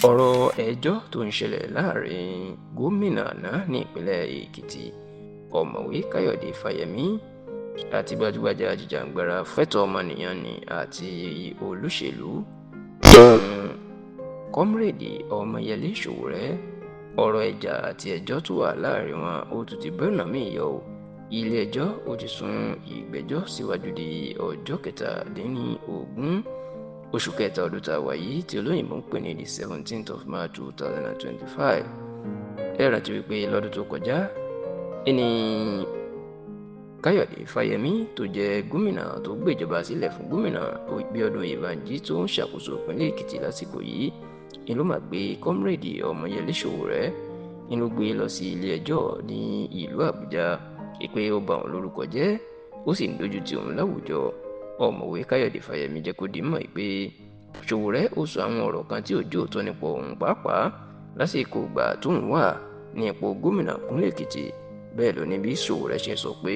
Ọ̀rọ̀ ẹjọ́ tó ń ṣẹlẹ̀ láàrin gómìnà àná ní ìpínlẹ̀ Èkìtì, Ọ̀mọ̀wé Káyọ̀dé Fáyẹmí, àti gbajúgbajà ajìjàǹgbara fẹ́tọ̀ọ́ ọmọnìyàn ní àti olóṣèlú Kọmúrèdì Ọmọyẹlé Sowore. Ọ̀rọ̀ ìjà àti ẹjọ́ tó wà láàrin wọn ó tún ti bọ́nà míì yọ ọ́. Ilé-ẹjọ́ ó ti sún ìgbẹ́jọ́ síwájú di ọjọ́ 27 oṣù kẹta ọdún tá a wà yìí, tí olóyìnbó ń pè ní the 17th of March 2025. Ẹ rántí wípé lọ́dún tó kọjá ẹni Káyọ̀dé Fáyẹmí tó jẹ́ gómìnà tó gbéjọba sílẹ̀ fún gómìnà Bíọ́dún Oyèbánjí tó ń ṣàkóso ìpínlẹ̀ Èkìtì lásìkò yìí ni ló máa gbé Kọmúrèdì Ọmọyẹlé Sowore ni ló gbé lọ sí ilé ẹjọ́ ní ìlú Àbújá pé ó bà òun lórúkọ jẹ́, ó sì ń dojú ti òun láwùjọ. Ọ̀mọ̀wé Káyọ̀dé Fáyẹmí jẹ́ kó di mọ̀ pé Sowore ó sọ àwọn ọ̀rọ̀ kan tí ò jẹ́ òótọ́ nípa òun pàápàá lásìkò ìgbà tóun wà ní ipò gómìnà ìpínlẹ̀ Èkìtì. Bẹ́ẹ̀ ló ní bí Sowore ṣe sọ pé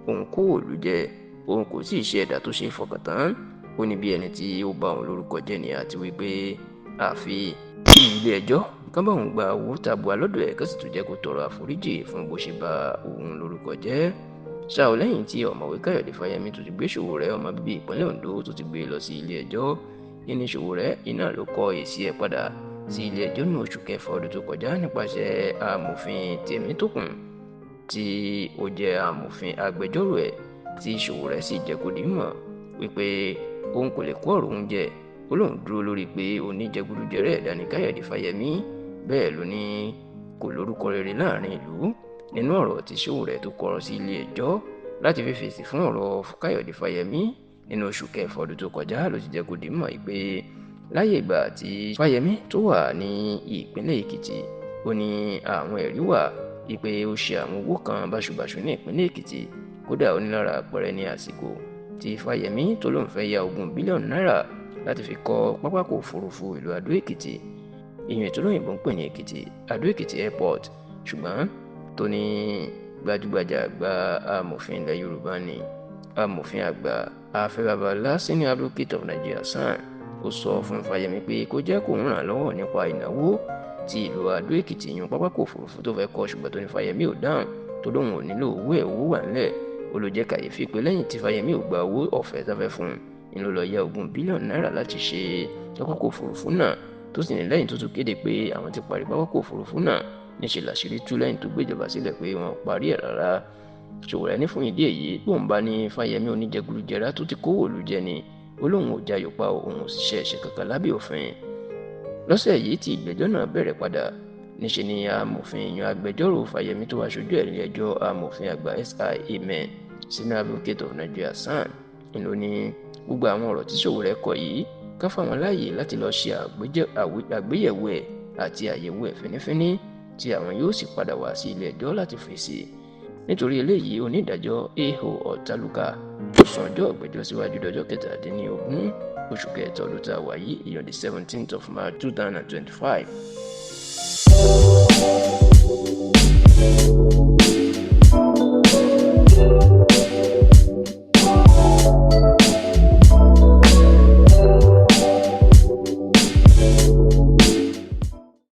òun kó òòlù jẹ, òun kò sì ṣe ẹ̀dá tó ṣe é fọkàn tán. Ó ní bí ẹni tí ó bà òun lórúkọ jẹ́ ni, àti wípé àfi ilé ẹjọ́ kán bá òun gba owó tabua lọ́dọ̀ ẹ̀, kó sì tún jẹ́ kó tọrọ àforíjì fún bó ṣe bà òun lórúkọ jẹ́. Ṣá ò, lẹ́yìn tí Ọ̀mọ̀wé Káyọ̀dé Fáyẹmí tó ti gbé Sowore, ọmọ bíbí ìpínlẹ̀ Ondo, tó ti gbé lọ sí ilé ẹjọ́ nínú Sowore iná ló kọ èsì ẹ̀ padà sí ilé ẹjọ́ ní oṣù kẹfà ọdún tó kọjá nípasẹ̀ amòfin Tèmítòkùn tí ó jẹ́ amòfin agbẹjọ́rò ẹ̀, tí Sowore sì jẹ́ kó di mọ̀ wípé òun kò lè kó ọ̀rọ̀ òun jẹ. Ó lóun dúró lórí pé oníjẹgúdújẹrá ẹ̀dá ni Káyọ̀dé Fáyẹmí. Bẹ́ẹ̀ ló ní kò lórúkọ rere láàrin ìlú. Nínú ọ̀rọ̀ tí Sowore tó kọ sí ilé ẹjọ́ láti fi fèsì fún ọ̀rọ̀ Káyọ̀dé Fáyẹmí nínú oṣù kẹfà ọdún tó kọjá ló ti jẹ́ kó di mọ̀ pé láyé ìgbà tí Fáyẹmí tó wà ní ìpínlẹ̀ Èkìtì, ó ní àwọn ẹ̀rí wà wípé ó ṣe àwọn owó kan báṣubàṣu ní ìpínlẹ̀ Èkìtì. Kódà, ó ní lára àpẹẹrẹ ní àsìkò tí Fáyẹmí tó lóun fẹ́ ya 20 bílíọ̀nù náírà láti fi kọ́ pápákọ̀ òfurufú ìlú Adó Èkìtì, ìyẹn ètò olóyìnbó ń pè ní Èkìtì Adó Èkìtì Airport, ṣùgbọ́n tó ní gbajúgbajà àgbà amòfin ilẹ̀ Yorùbá ní amòfin àgbà Afẹ́ Babalọlá, Senior Advocate of Nigeria, SAN, ó sọ fún Fáyẹmí pé kó jẹ́ kóun ràn lọ́wọ́ nípa ìnáwó tí ìlú Adó Èkìtì yún pápákọ̀ òfurufú tó fẹ́ kọ́. Ṣùgbọ́n tó ní Fáyẹmí ò dáhùn, tó lóun ò nílò owó ẹ̀, owó wà ńlẹ̀. Ó ló jẹ́ kàyéfì pé lẹ́yìn tí Fáyẹmí ò gba owó ọ̀fẹ́ tó fẹ́ fún un ń ló lọ yá 20 bílíọ̀nù náírà láti ṣe pápákọ̀ òfurufú náà, tó sì ní lẹ́yìn tó tún kéde pé àwọn ti parí pápákọ̀ òfurufú náà, níṣẹ́ làṣírí tú lẹ́yìn tó gbéjọba sílẹ̀ pé wọn ò parí ẹ̀ rárá. Sowore ní fún ìdí èyí, bóun bá ní Fáyẹmí oníjẹgúdújẹrá tó ti kówó ìlú jẹ ni, ó lóun ò jayò pa, òun ò sì ṣe ẹ̀ṣẹ̀ kankan lábẹ́ òfin. Lọ́sẹ̀ yìí tí ìgbẹ́jọ́ náà bẹ̀rẹ̀ padà, níṣẹ́ ni amòfin yan agbẹjọ́rò Fáyẹmí tó wá ṣojú ẹ̀ nílé ẹjọ́, amòfin àgbà S.I. Amen, Senior Advocate of Nigeria, SAN, ló ní gbogbo àwọn ọ̀rọ̀ tí Sowore kọ yìí, ká fáwọn láàyè láti lọ ṣe àgbéyẹ̀wò ẹ̀ àti àyẹ̀wò ẹ̀ fínífíní, tí àwọn yóò sì padà wá sí ilé ẹjọ́ láti fèsì. Nítorí eléyìí, onídàájọ́ A.O. Ọ̀tálùkà tó sún ọjọ́ ìgbẹ́jọ́ síwájú dọjọ́ 27 oṣù kẹta ọdún tá a wà yìí, ìyẹn the 17th of March 2025.